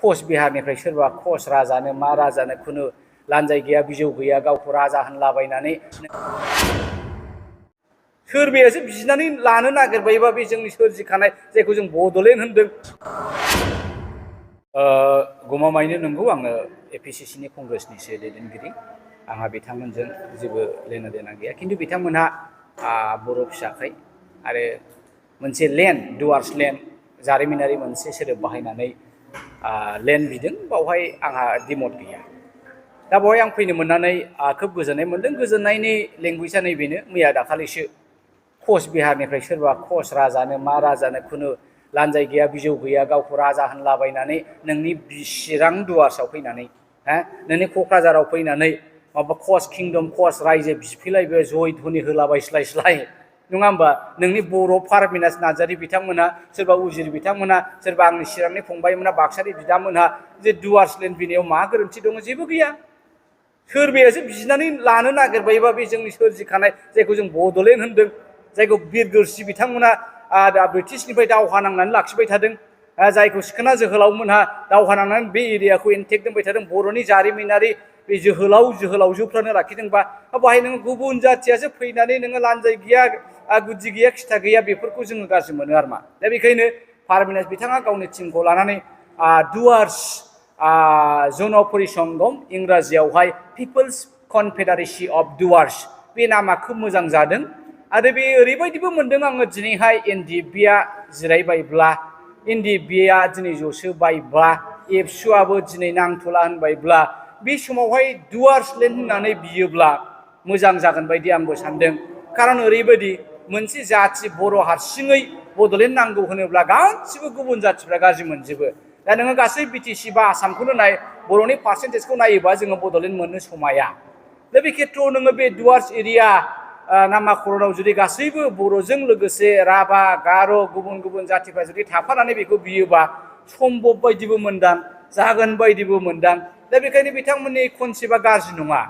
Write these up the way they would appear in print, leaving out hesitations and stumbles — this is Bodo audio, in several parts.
कच बिहारनिफ्राय सोरबा कच राजानो मा राजानो खुनु लानजाय गैया बिजौ गैया गावखौ राजा होनलाबायनानै सोरबायासो बिनानै लानो नागिरबायबा बे जोंनि सोरजिखानाय जायखौ जों बड'लेण्ड होनदों। गमामायैनो नंगौ आङो एपिसिसिनि कंग्रेसनिसो दैदेनगिरि आंहा बिथांमोनजों जेबो लेना देना गैया खिन्थु बिथांमोनहा बर' फिसाखाय आरो मोनसे लेन्ड डुवार्स लेन्ड जारिमिनारि मोनसे सोदोब बाहायनानै लेन्ड बिदों बावहाय आंहा दिमत गैया। दा बावहाय आं फैनो मोननानै खोब गोजोननाय मोनदों। गोजोननायनि लेंगुवेजआ नैबेनो मैया दाखालिसो कच बिहारनिफ्राय सोरबा कच राजानो मा राजानो खुनु लानजाय गैया बिजौ गैया गावखौ राजा होनलाबायनानै नोंनि चिरां डुवार्सआव फैनानै नोंनि क'क्राझाराव फैनानै माबा कच किंडम कच रायजो बिफैलायबाय जय धनि होलाबायस्लायस्लाय नङा होमबा नोंनि बर' पारमिनास नार्जारि बिथांमोना सोरबा उजिर बिथांमोना सोरबा आंनि चिरांनि फंबायमोना बाक्सानि बिदामोनहा जे डुवार्स लेन्ड बिनायाव मा गोरोन्थि दङ जेबो गैया। सोरबायासो बिनानै लानो नागिरबायबा बे जोंनि सोरजिखानाय जायखौ जों बड'लेण्ड होनदों जायखौ बिरगोरसि बिथांमोना ब्रिटिशनिफ्राय दावहा नांनानै लाखिबाय थादों जायखौ सिखोना जोहोलावमोनहा दावहा नांनानै बे एरियाखौ इनटेक्ट दोनबाय थादों बर'नि जारिमिनारि बे जोहोलावजोफ्रानो लाखिदोंबा बाहाय नोङो गुबुन जाथियासो फैनानै नोङो लानजाय गैया गुदि गैया खिथा गैया बेफोरखौ जोङो गाज्रि मोनो आरो मा। दा बेखायनो पारमिनास बिथाङा गावनि टिमखौ लानानै डुवार्स जन परिसंगम इंराजियावहाय पिपल्स कनफेडारेसि अफ डुवार्स बे नामा खोब मोजां जादों। आरो बे ओरैबायदिबो मोनदों आङो दिनैहाय एनडिएफबिआ जिरायबायब्ला एनडिएफबिआ दिनै जसोबायब्ला एबसुआबो दिनै नांथ'ला होनबायब्ला बे समावहाय डुवार्स लेन्ड होननानै बियोब्ला मोजां जागोन बायदि आंबो सानदों। खारन ओरैबायदि मोनसे जाथि बर' हारसिङै बड'लेण्ड नांगौ होनोब्ला गासिबो गुबुन जाथिफ्रा गाज्रि मोनजोबो। दा नोङो गासै बिटिसि बा आसामखौनो नाय बर'नि पार्सेन्टेजखौ नायोबा जोङो बड'लेण्ड मोननो समाया। दा बे खेथ्रआव नोङो बे डुवार्स एरिया नामा कर'नाव जुदि गासैबो बर'जों लोगोसे राभा गार' गुबुन गुबुन जातिफ्रा जुदि थाफानानै बेखौ बियोबा सम्भब बायदिबो मोनदां जागोन बायदिबो मोनदां। दा बेखायनो बिथांमोननि कनसेप्टआ गाज्रि नङा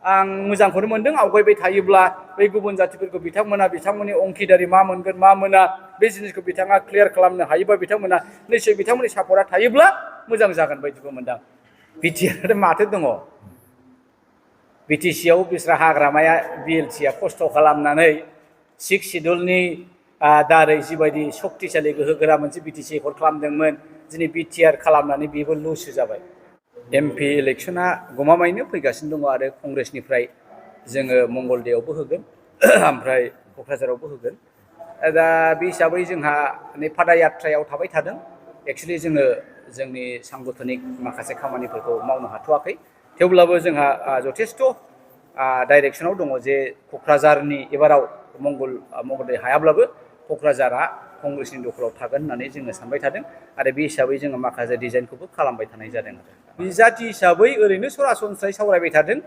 आं मोजांखौनो मोनदों। आवगायबाय थायोब्ला बै गुबुन जातिफोरखौ बिथांमोननि अंखिदारि मा मोनगोन मा मोना बे जिनिसखौ बिथाङा क्लियार खालामनो हायोबा बिथांमोना निश्चय बिथांमोननि सापर्टआ थायोब्ला मोजां जागोन बायदिबो मोनदां। बिटिआर माथो दङ बिटिसिआव बिस्रा हाग्रामाया बिएलटिआ खस्थ' खालामनानै सिक्स सिडुलनि दारै जिबायदि सक्तिशालि गोहोगोरा मोनसे बिटिसि एकर्ड खालामदोंमोन दिनै बिटिआर खालामनानै बेबो लुसो जाबाय। एमपि इलेक्सना गमामायैनो फैगासिनो दङ आरो कंग्रेसनिफ्राय जोङो मंगलदैयावबो होगोन ओमफ्राय क'क्राझारावबो होगोन। दा बे हिसाबै जोंहा पादयात्रायाव थाबाय थादों। एक्सुवेलि जोङो जोंनि सांगठनिक माखासे खामानिफोरखौ मावनो हाथ'वाखै थेवब्लाबो जोंहा जथेस्थ' डाइरेक्सनाव दङ जे क'क्राझारनि एबाराव मंगलदै हायाब्लाबो क'क्राझारा कंग्रेसनि दखलाव थागोन होननानै जोङो सानबाय थादों आरो बे हिसाबै जोङो माखासे डिजाइनखौबो खालामबाय थानाय जादों आरो बिजाथि हिसाबै ओरैनो सरासनस्रायै सावरायबाय थादों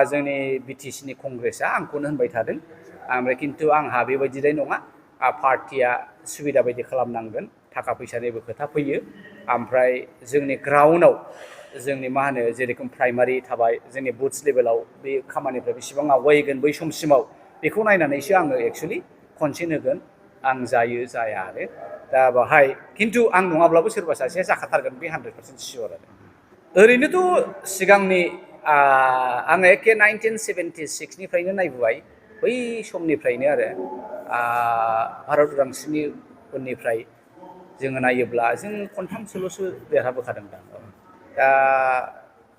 जोंनि बिटिसिनि कंग्रेसआ आंखौनो होनबाय थादों। ओमफ्राय खिन्थु आंहा बेबायदिलाय नङा पार्टिया सुबिदा बायदि खालामनांगोन थाखा फैसानिबो खोथा फैयो ओमफ्राय जोंनि ग्राउन्डआव जोंनि मा होनो जेरेखम प्राइमारि थाबाय जोंनि बुथ्स लेभेलाव बे खामानिफ्रा बेसेबां आवगायगोन बै समसिमाव बेखौ नायनानैसो आङो एक्सुवेलि कनसेन्ट होगोन आं जायो जाया आरो दा बाहाय खिन्थु आं नङाब्लाबो सोरबा सासेया जाखाथारगोन बे 100% सियर आरो ओरैनोथ' सिगांनि आङो एखे 1976निफ्रायनो नायबोबाय बै समनिफ्रायनो आरो भारत उदांस्रिनि उननिफ्राय जोङो नायोब्ला जों खनथामसोल'सो देरहाबोखादों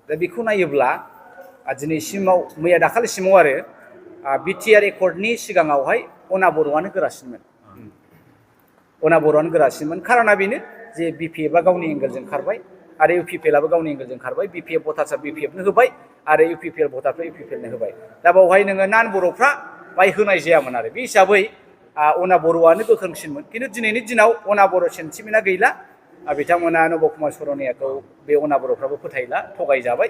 दा बेखौ नायोब्ला दिनैसिमाव मैया दाखालिसिमाव आरो बिटिआर एकर्डनि सिगाङावहाय अना बर'आनो गोरासिनमोन खारना बेनो जे बिपिएफआ गावनि एंगेलजों खारबाय आरो इउपिपिएलआबो गावनि एंगेलजों खारबाय बिपिएफ भटार्सआ बिपिएफनो होबाय आरो इउपिपिएल भटारफ्रा इउपिपिएलनो होबाय दा बावहाय नोङो नान बर'फ्रा बाय होनाय जायामोन आरो बे हिसाबै अना बर'आनो गोख्रोंसिनमोन खिन्थु दिनैनि दिनाव अना बर' सेन्टिमेन्टआ गैला बिथांमोना नब कुमार सरनियाखौ बे अना बर'फ्राबो फोथायला थगायजाबाय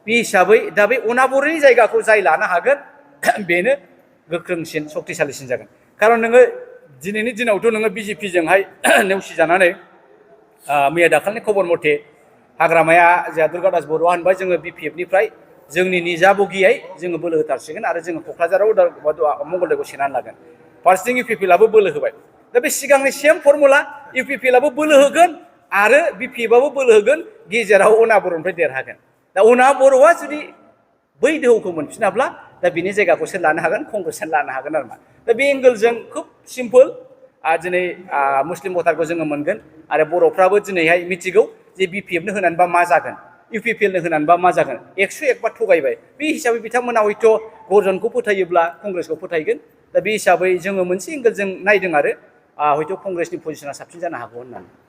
बे हिसाबै दा बे अना बर'नि जायगाखौ जाय लानो हागोन बेनो गोख्रोंसिन सक्तिशालिसिन जागोन खारन नोङो दिनैनि दिनावथ' नोङो बिजेपिजोंहाय नेवसिजानानै मैया दाखालिनि खबर मथे हाग्रामाया जोंहा दुर्गा दास बर'आ होनबाय जोङो बिपिएफनिफ्राय जोंनि निजाबगियै जोङो बोलो होथारसिगोन आरो जोङो क'क्राझाराव मंगलदैखौ सेनानै लागोन फारसेथिं इउपिपिएलआबो बोलो होबाय दा बे सिगांनि सेम फर्मुला इउपिपिएलआबो बोलो होगोन आरो बिपिएफआबो बोलो होगोन गेजेराव अना बर'निफ्राय देरहागोन दा अना बर'आ जुदि बै दोहौखौ मोनफिनाब्ला दा बिनि जायगाखौ सोर लानो हागोन कंग्रेसआ लानो हागोन आरो मा दा बे एंगोलजों खुब सिम्पल दिनै मुस्लिम भटारखौ जोङो मोनगोन आरो बर'फ्राबो दिनैहाय मिथिगौ जे बिपिएफनो होनानैबा मा जागोन इउपिपिएलनो होनानैबा मा जागोन 101 बार थगायबाय बे हिसाबै बिथांमोना हयथ' गरजनखौ फोथायोब्ला कंग्रेसखौ फोथायगोन दा बे हिसाबै जोङो मोनसे एंगोलजों नायदों आरो हयथ' कंग्रेसनि पजिशना साबसिन जानो हागौ होननानै